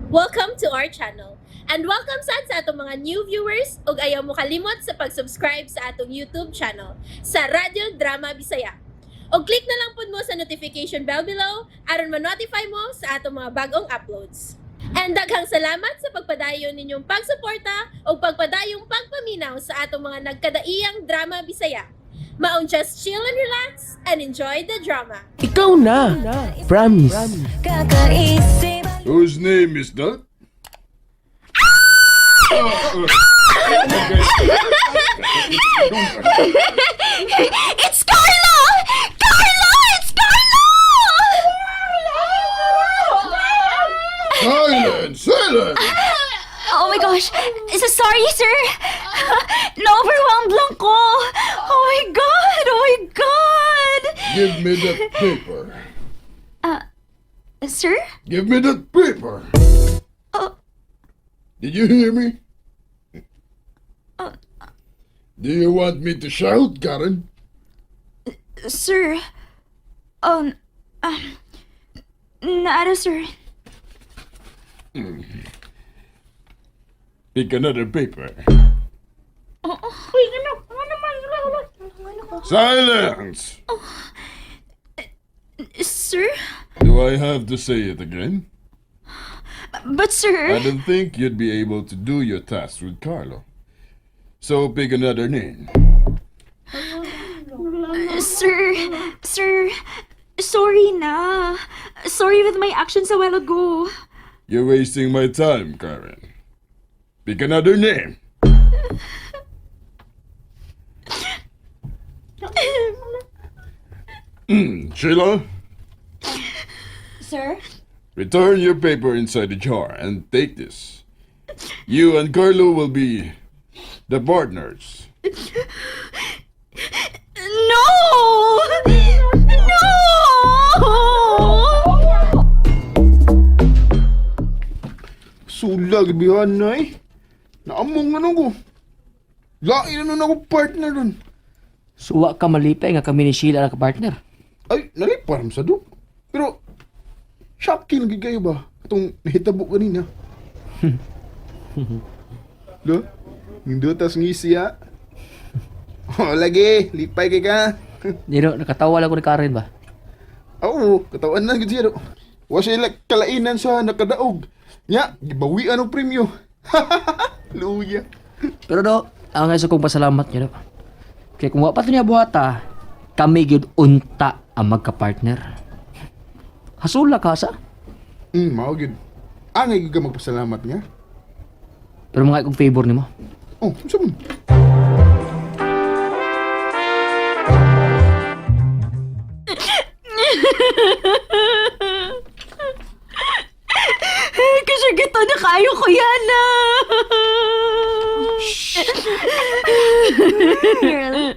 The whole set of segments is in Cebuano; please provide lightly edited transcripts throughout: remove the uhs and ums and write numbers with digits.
Welcome to our channel. And welcome sad sa atong mga new viewers ug ayaw mo kalimot sa pag-subscribe sa atong YouTube channel sa Radyo Drama Bisaya. Og click na lang pud mo sa notification bell below aron ma-notify mo sa atong mga bagong uploads. And daghang salamat sa pagpadayon ninyong pagsuporta ug pagpadayong pagpaminaw sa atong mga nagkadaiyang drama Bisaya. Maong just chill and relax and enjoy the drama. Ikaw na. Promise. Kakaisip. Whose name is that? It's Carlo! Carlo! It's Carlo! Silence! Silence! Oh my gosh! So sorry, sir! Na-overwhelmed lang ko! Oh my God! Oh my God! Give me that paper. Sir? Give me that paper. Oh. Did you hear me? Do you want me to shout, Karen? Sir? Naara, sir. Pick another paper. Silence! Sir? Do I have to say it again? But sir. I don't think you'd be able to do your task with Carlo. So pick another name. Sir, sir, sorry na. Sorry with my actions a while ago. You're wasting my time, Karen. Pick another name. Sheila, Sir? return your paper inside the jar and take this. You and Carlo will be the partners. No! No! Sulag, bihan na eh. Naamong ano ko. Lain na nun ako partner dun. Suwa ka malipay nga kami ni Sheila ang kapartner. Ay, naliparam sa do. Pero, shocking lagi kayo ba? Itong nahitabo kanina. Do, nindutas ngisi ha. Oh, lagi, lipay kay ka. Dino, nakatawa lang ko ni Karen ba? Oo, katawan na gid siya do. Wa siya kalainan sa nakadaog. Nya, gibawian og premyo. Luya. Pero do, ang nga sa kong pasalamat niya do. Kaya kung wa pa to niya buhata, kami gyud unta ang magka-partner. Hasula ka sa. Mao gyud. Angay gyud ka magpasalamat nga. Pero mga ikong favor nimo. Oh, unsa man? Kasi gito na kayo ko yan ah. Girl.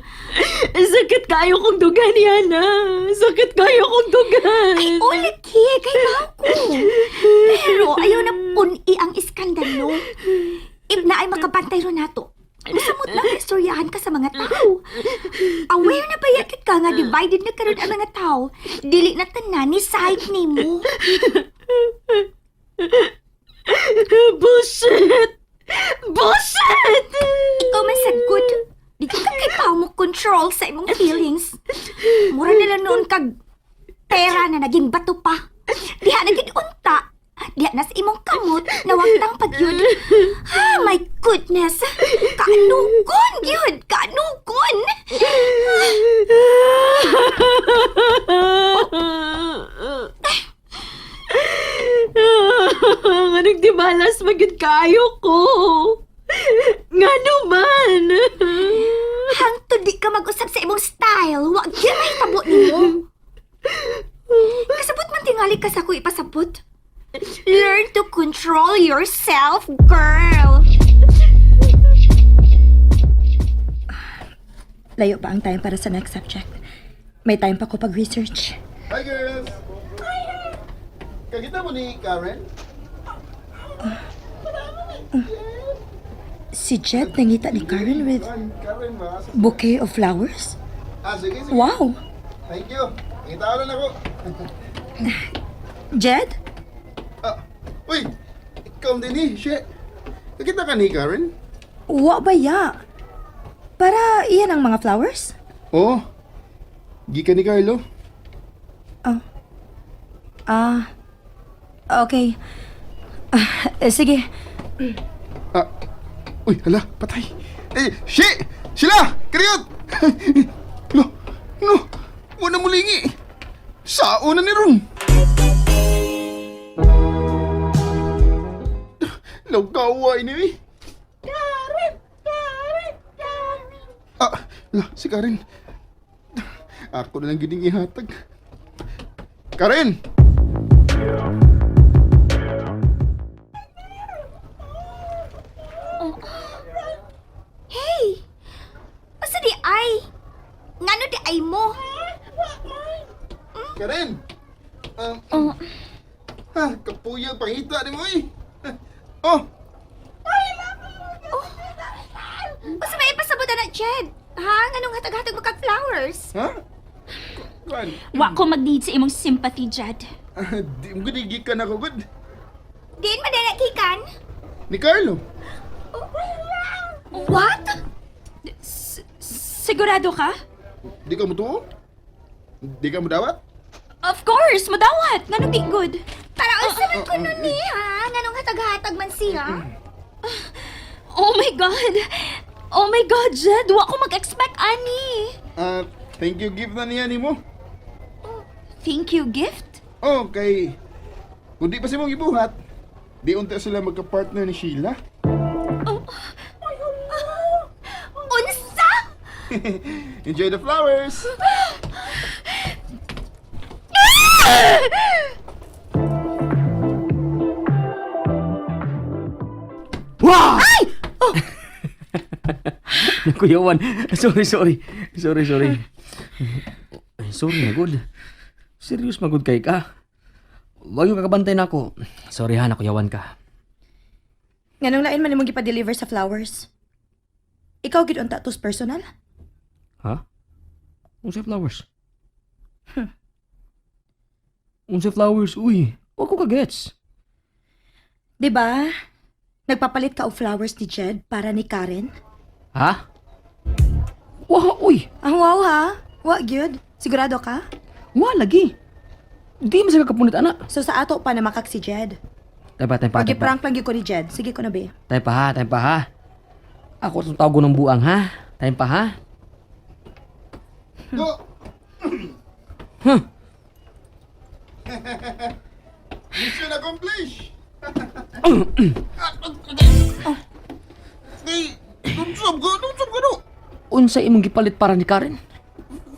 Sakit kayo kong dugan yan ah. Sakit kayo kong dugan. Ay, uliki, kay ko. Pero ayaw na puni ang iskandalo. If na ay makabantay ro nato. Masamot lang istoryahan ka sa mga tao. Aware na ba yakit ka nga divided na karon ang mga tao? Dili na tanan ni side nimo. Bullshit! Bullshit! Ikaw man sa good. Di ka kay pa mo control sa imong feelings. Mura nila noon kag pera na naging bato pa. Diha na gid unta. Diha na sa imong kamot nawagtang pagyud. Ah, my goodness. Kaanugon gyud, kaanugon. Nga nagdimalas magid kayo ko. Nga naman. Hangtod di ka mag-usab sa imong style, wa gyud mahitabo nimo. Kasabot man tingali ka sa ako ipasabot. Learn to control yourself, girl. Layo pa ang time para sa next subject. May time pa ko pag-research. Hi girls. Kakita mo ni Karen? Si Jed nangita ni Karen with Karen ba? bouquet of flowers? Ah, sige, sige. Wow! Thank you. Kita lang ako. Jed? Ah, uy, Welcome din eh, She. Nakita ka ni Karen? Wa ba ya? Para iyan ang mga flowers? Oo. Oh, gikan ni Carlo. Ah, okay. Ah, eh, sige. Ah, uy, hala, patay. Eh, she! Sila! Kariyot! No, no, wala mulingi. Sao na ni Ron? Lagawa ini eh. Karen! Karen! Karen! Ah, la, si Karen. Ako na lang gining ihatag. Karen! Hey! Asa di ay? Ngano di ay mo? Karen! Ha, kapuyang pangita ni mo eh. Oh, Asa may ipasabot na, Jed? Ha? Nganong hatag-hatag mo kag flowers? ha? Kuan, Wa ko mag-need sa imong sympathy, Jed. ah, di mo gud gikan ako gud. Diin man na gikan? Ni Carlo. What? Sigurado ka? Di ka mutuo? Di ka mudawat? Of course, madawat. Nganong di good? Para unsa man kuno ni ha? Nganong hatag-hatag man siya? Oh my God! Oh my God, Jed! Wa ko mag-expect, ani! Ah, thank you gift na niya nimo. Thank you, gift? Oh, kay kung di pa si mong ibuhat, di unta sila magka-partner ni Sheila. Unsa? Enjoy the flowers. Wow! Ay! Oh! Kuya Juan, sorry, sorry. Sorry, sorry. Ay, sorry na, good. Serious magud kay ka. Wag yung kakabantay na ako. Sorry ha, nakuyawan ka. Nganong lain man imong gipa-deliver sa flowers? Ikaw gid unta tos personal? Ha? Unsay flowers? Unsay flowers? Uy, wag ko ka-gets. 'Di ba? Nagpapalit ka og flowers ni Jed para ni Karen? Ha? Wah, uy! Ah, wow ha? Wa gyud. Sigurado ka? Wa lagi. Di man sa kakapunit, ana. So sa ato pa na makak si Jed. Tayo pa, tayo pa, tayo pa. Pag-prank lang gyud ko ni Jed. Sige ko na be. Tayo pa ha, tayo pa ha. Ako itong tawag ng buang ha. Tayo pa ha. Go. Mission accomplished. Hey, nunsam ka, nunsam ka no. Unsa imong gipalit para ni Karen?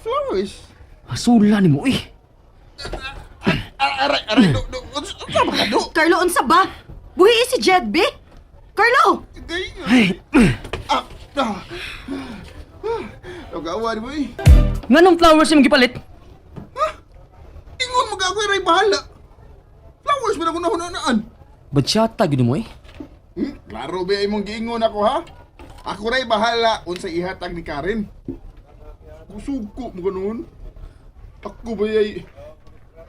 Flowers. Hasula ni mo eh. Aray, aray, do, do, unsa ba ka do? Carlo, unsa ba? Buhi si Jed be? Carlo! Ay. Ah, ah. Nagawa ni mo eh. Nganong flowers imong gipalit? Ingon mo ka ako ray bahala. Flowers man ako nahunanaan. Batsyata gyud mo eh. Klaro ba imong giingon ako ha? Ako ray bahala unsa ihatag ni Karen. Kusuko mo ganoon. Ako ba ay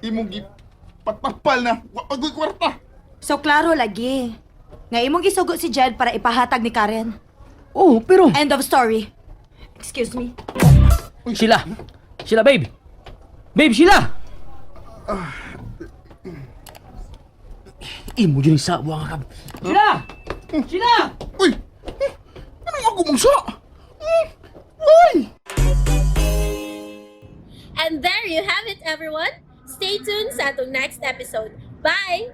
imong gipatapal na wa pa ko'y kwarta. So klaro lagi. Nga imong gisugo si Jed para ipahatag ni Karen. Oh, pero End of story. Excuse me. Sheila. Sheila babe. Babe Sheila. Imo jud sa buang kab. Sheila! Sheila! Uy! Anong ako mong sa? Uy! And there you have it, everyone. Stay tuned sa atong next episode. Bye!